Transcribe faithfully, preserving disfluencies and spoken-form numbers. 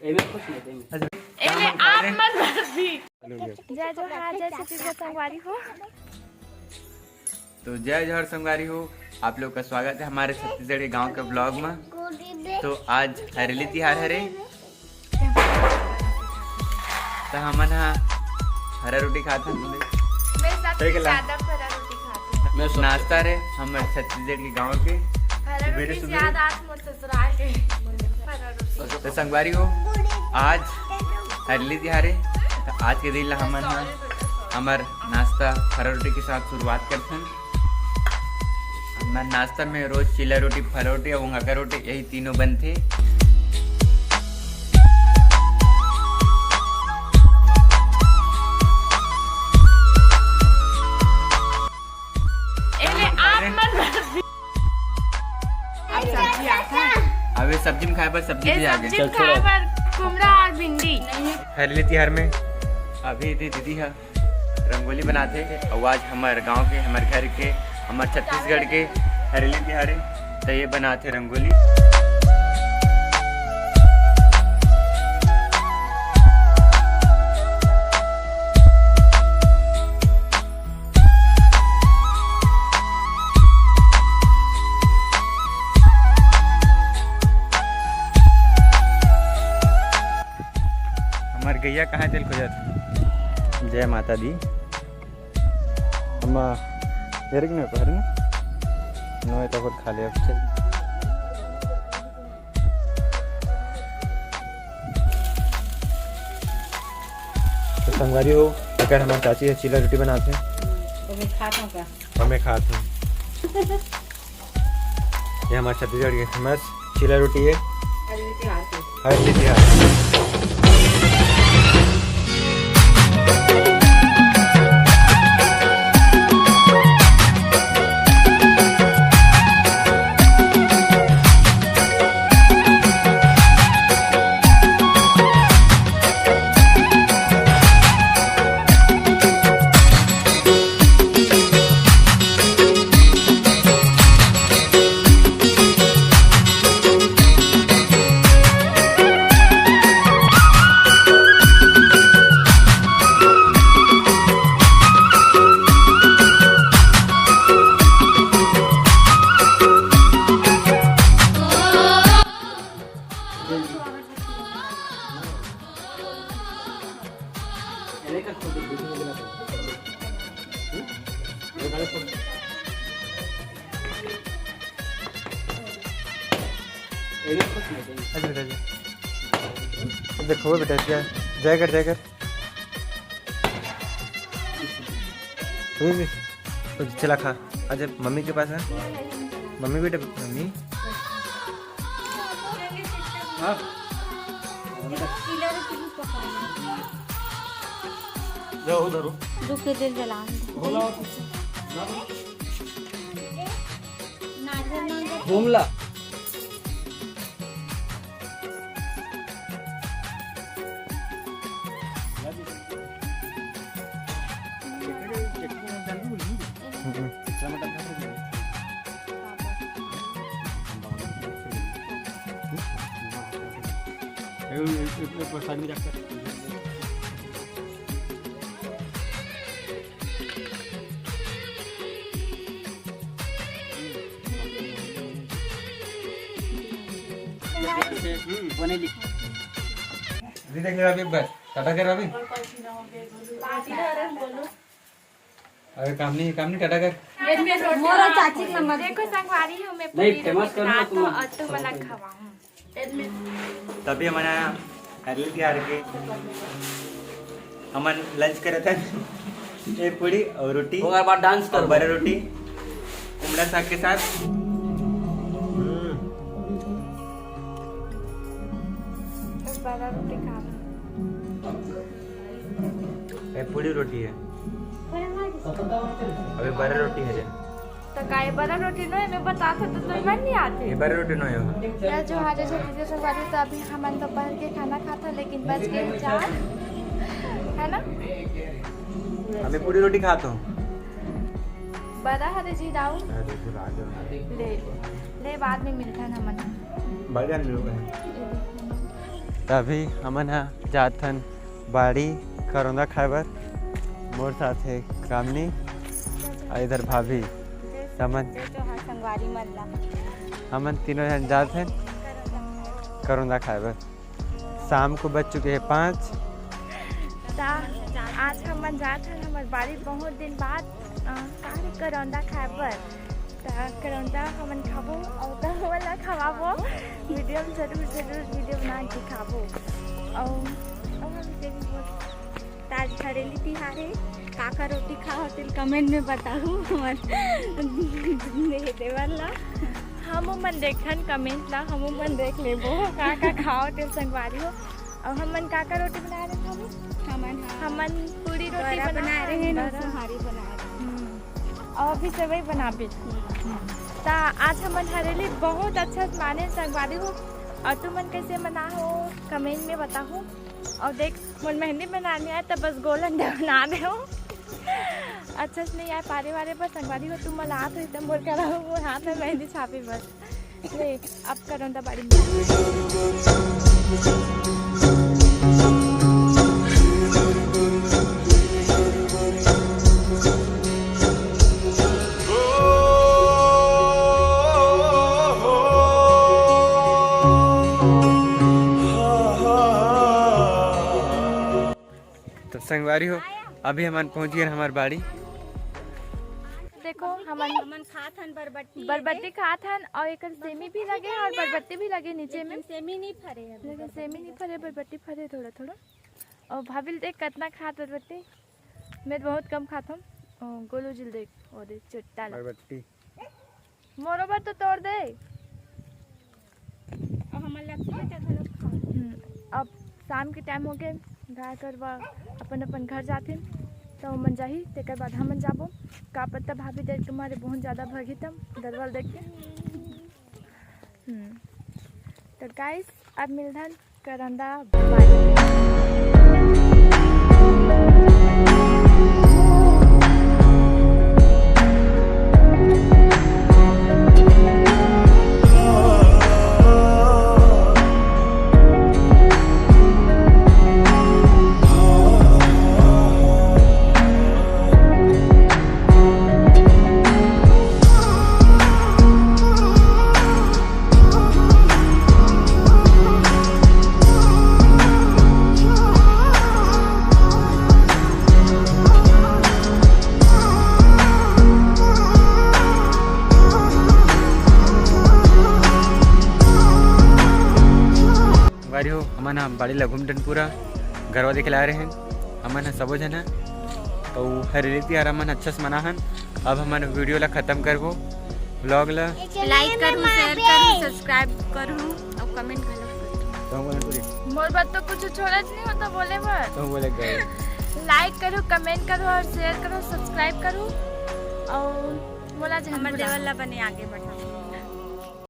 एमे कुछ नहीं, एमे। एमे आप मन बर भी। जय जोहार, जय छत्तीसगढ़ संगवारी हो। तो जय जोहार संगवारी हो, आप लोग का स्वागत है हमारे छत्तीसगढ़ के गांव के ब्लॉग में। तो आज हरेली तिहार हरे, तो हमन हा हरा रोटी खात हन। मैं सबसे सही के ला। ज्यादा हरा रोटी खाती हूँ। मैं सबसे नाश्ता रे हमर छत्तीसगढ़ के गांव के हरा सुबेरे रोटी से सुबेरे। याद आज मोर ससुराल के हरा रोटी। तो संगवारी हो, आज हरेली तिहार है, तो आज के दिन ला हमन हा हमर नाश्ता हरा रोटी के साथ शुरुआत करथन। हमर नाश्ता में रोज चीला रोटी, फरा रोटी अउ मुंगाका रोटी, यही तीनों बनथे। एमे आप मन अब ये सब्जी में खाए बर सब्जी ए भी आ सब्जी गए। में खाए बर कुमड़ा और भिंडी। हरेली तिहार में अभी दीदी, दीदी हा रंगोली बनाथे। अउ आज हमर गांव के, हमर घर के, हमर छत्तीसगढ़ के हरेली तिहार है, तो ये बनाथे रंगोली। हमार गैया कहाँ तेल खोजत? जय माता दी। हम एरिक ने पहर ने नोए तो बहुत खा ले अब चल। तो संगवारी हो, अगर हमार चाची है चीला रोटी बनाते हैं, तो मैं खात हूँ का? और मैं खात हूँ। ये हमारे छत्तीसगढ़ के फेमस चीला रोटी है। हरेली तिहार के। हरेली तिहार। अच्छा, बेटा जी। देखो बेटा, क्या? जय कर, जय कर। ये भी। तो चला खा। अच्छा, मम्मी के पास है। मम्मी बेटा, मम्मी। हाँ। जाओ उधर हो। रुक के दिल जला। घूम ला। अभी देख ले अभी बस, टाटा कर अभी। अरे काम नहीं, काम नहीं, टाटा कर। मोर चाची के नंबर। देखो संगवारी हो, मैं नहीं, पूरी फेमस रोटी करो ना बनात तुम। हूँ और तुम वाला खवाऊँ। तभी हमन आया हरेली तिहार के हमन लंच करत हन। एक पूड़ी और रोटी, ओकर बाद डांस और करबो। बड़ा रोटी कुमड़ा साग के साथ। हम्म। बस बड़ा रोटी खा लो। ये पूरी रोटी है। अबे बड़ा रोटी है रे। तो का ये बड़ा रोटी नो है? मैं बताता तो तुमन नहीं आते। ये बड़ा रोटी नो है। जय जोहार, जय छत्तीसगढ़ संगवारी। तो अभी हमन दोपहर के खाना खाता, लेकिन बच गए चार, है ना? अभी पूरी रोटी खाता हूँ। बड़ा हरे जी दाऊ। अरे जी, राजा। ले, ले, बाद में मिलता है हमन। बड़ा नहीं होगा। त अभी हमन ह जात हन बाड़ी करौंदा खाए बर। मोर साथ हे कामनी अउ इधर भाभी। त हमन हमन तीनों झन जात हन करौंदा खाए बर। शाम को बज चुके हैं पाँच। त आज हमन जात हन हमर बाड़ी बहुत दिन बाद, अ, का रे, करौंदा खाए बर। त करौंदा हमन खाबो अउ त हमन ला खवाबो। वीडियो में जरूर, जरूर वीडियो बना के दिखाबो। अउ, अउ हम जे भी बोल, त आज हरेली तिहार हे, का का रोटी खाहू तेला कमेंट में बताहू हमर देवर ला। हमू मन देखन कमेंट ला, हमू मन देख लेबो का का खाहू तेला संगवारी हो। अउ हमन का का रोटी बनाए रहे हन? हमन ह हमन पूरी रोटी बरा बनाए रहे हन, बरा। सोहारी बनाए रहे हन। हम्म। अउ अभी सेवई बनाबे। हम्म। त आज हमन हरेली बहुत अच्छा से माने संगवारी हो। अउ तुमन कैसे मनाहू कमेंट में बताहू। अउ देख, मोर मेहंदी बनाने आए त बस गोल अंडा बना दे हो। अच्छा से नहीं आए पारे वारे पर संगवारी हो, तुमन आत हो एकदम बोल कर मोर हाथ में मेहंदी छापे बस। ले, अब करौंदा बाड़ी में। तो संगवारी हो, अभी हमन पहुंच गए हमार बाड़ी। देखो, हमन हमन खात हन बरबट्टी। बरबट्टी खात हन अउ एकर सेमी भी लगे हे अउ बरबट्टी भी लगे नीचे में। लेकिन सेमी नहीं फरे हे अभी। लेकिन सेमी नहीं फरे, बरबट्टी फरे थोड़ा थोड़ा। अउ भाभी ल देख कतना खात बरबट्टी। मैं तो बहुत कम खात हूँ। ओ, गोलू जी ल देख, ओ दे चुट्टा ला। बरबट्टी। मोरो बर तो तोड़ दे। अब हमर लक्ष्मी त घलो खाओ। हम्म, अब शाम के टाइम हो गए, गाय गरवा अपन अपन घर जाथिन, त ओमन जाही, तेकर बाद हमन जाबो। का पता भाभी देख तुम्हारे बहुत ज्यादा भगी तम दरवाल देख के। हम्म, तो गाइस, अब मिलथन करौंदा बाड़ी। संगवारी हो, हमन ह बाड़ी लघुम डनपुरा गरवा देखे ला आए रहेन। हमन ह सबो झन ह, अउ हरेली तिहार हमन अच्छा से मना हन। अब हमन वीडियो ला खत्म करबो, व्लॉग ला। लाइक करू, शेयर करू, सब्सक्राइब करू अउ कमेंट घलो करू। तो बोले पूरी। मोर बर तो कुछ छोड़त नहीं होता बोले बर। तो बोले गए। लाइक करू, कमेंट करू अउ शेयर करू, सब्सक्राइब करू अउ मोला झन हमर भुलाहू। देवर ला बने आगे बढ़ाओ।